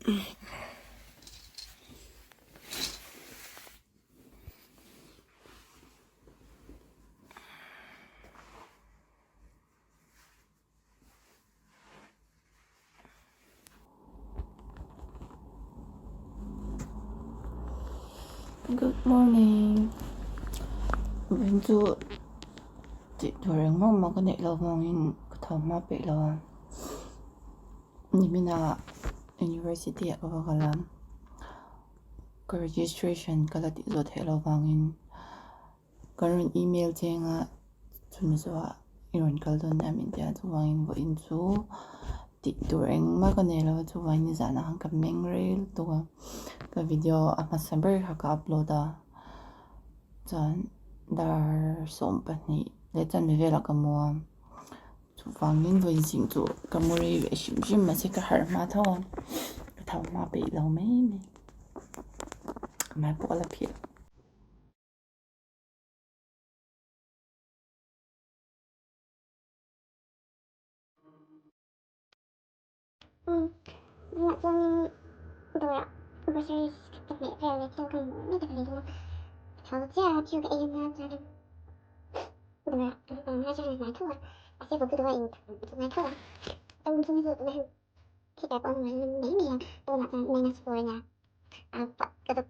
Good morning vawiin chu tih tur engmah mah ka neih loh vangin ka tho hma peih lo a nimin ah university ah ka va kal a ka registration ka la tih zawh theih loh vangin Kan rawn email cheng a chumi zawhah i rawn kal dawn nia min ti a chuvangin vawiin chu tih tur engmah ka nei lo a chuvangin nizanah khan ka meng rei lutuk a ka video a hmasa ber kha ka upload a chuan dar 12 leh chanve velah ka mu a chuvangin vawiin zing chu ka mu rei ve hrim hrim mahse ka harh hma tho a ka tho hma peih lo mai mai ka hmai pawh a la phih. Tunah chuanin dawrah groceries ka hmeh vel leh thil ka hmuh mai te ka lei dawn a, ka tho chiah a thil ka ei ania chuanin dawrah ka awm lai chuan a hnai tho a, mahse vawk chu dawrah in a hnai tho a, ka room chhung hi chu tunah hian heater pawh a awm mai mai a, pawnah chuan minus four ania a ka dawp.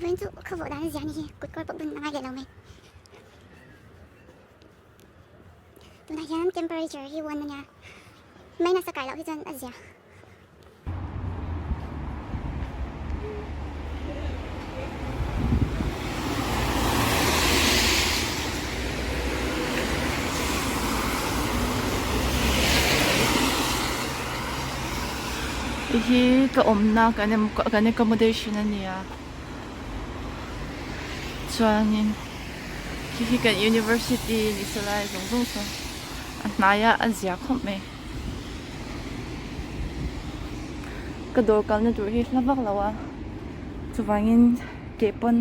Vawiin chu khaw vawh dan a zia a ni hi, kut kawr pawh bun a ngai leh lo mai. Tunah hian temperature hi 1 a nia, mai nasa kai loh hi chuan a zia. Hei hi ka awmna kan accommodation a ni a chuanin khi khi kan university ni se lai zawng zawng sawn a hnaiah a zia khawp mai. Ka dawr kalna tur hi hla vak lo a chuvangin ke pawn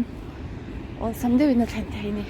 awlsam deuhin a thlen thei a ni.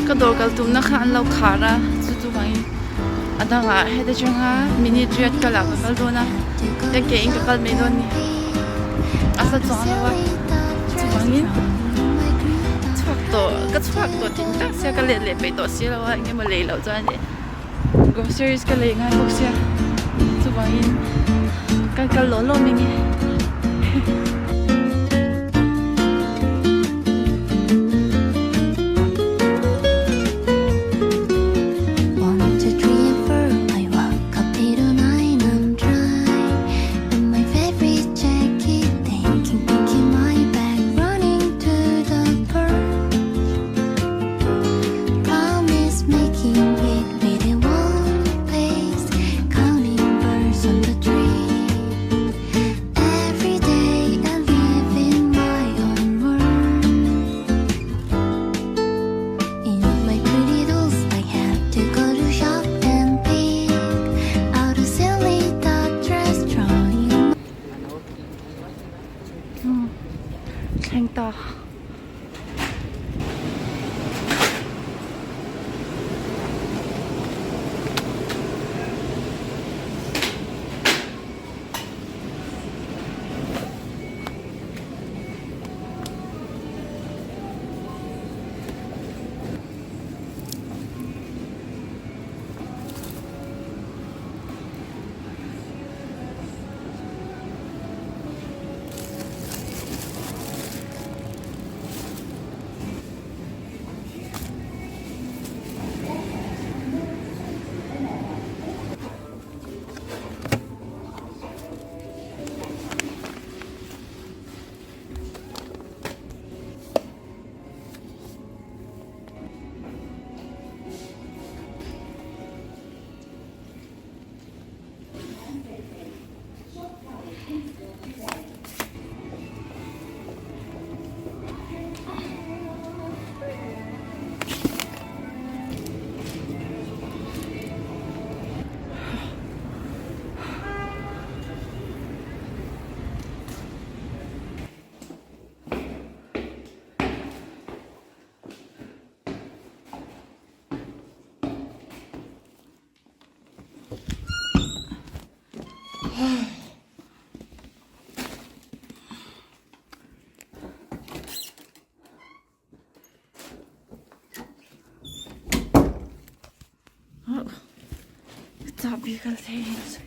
Ka dawr kal tumna kha an lo khar a chu chu vangin a dangah heta atanga minute riat kal ah ka kal dawn a ka ke in ka kal mai dawn a ni a hla chuang lo a chuvangin chhuak tawh ka chhuak tawh tih tak sia ka let leh peih tawh si lo a eng emaw lei loh chuan groceries ka lei ngai bawk sia chuvangin kan kal lawm lawm eng e. Thleng ta. Chahbi kal thei in sawi.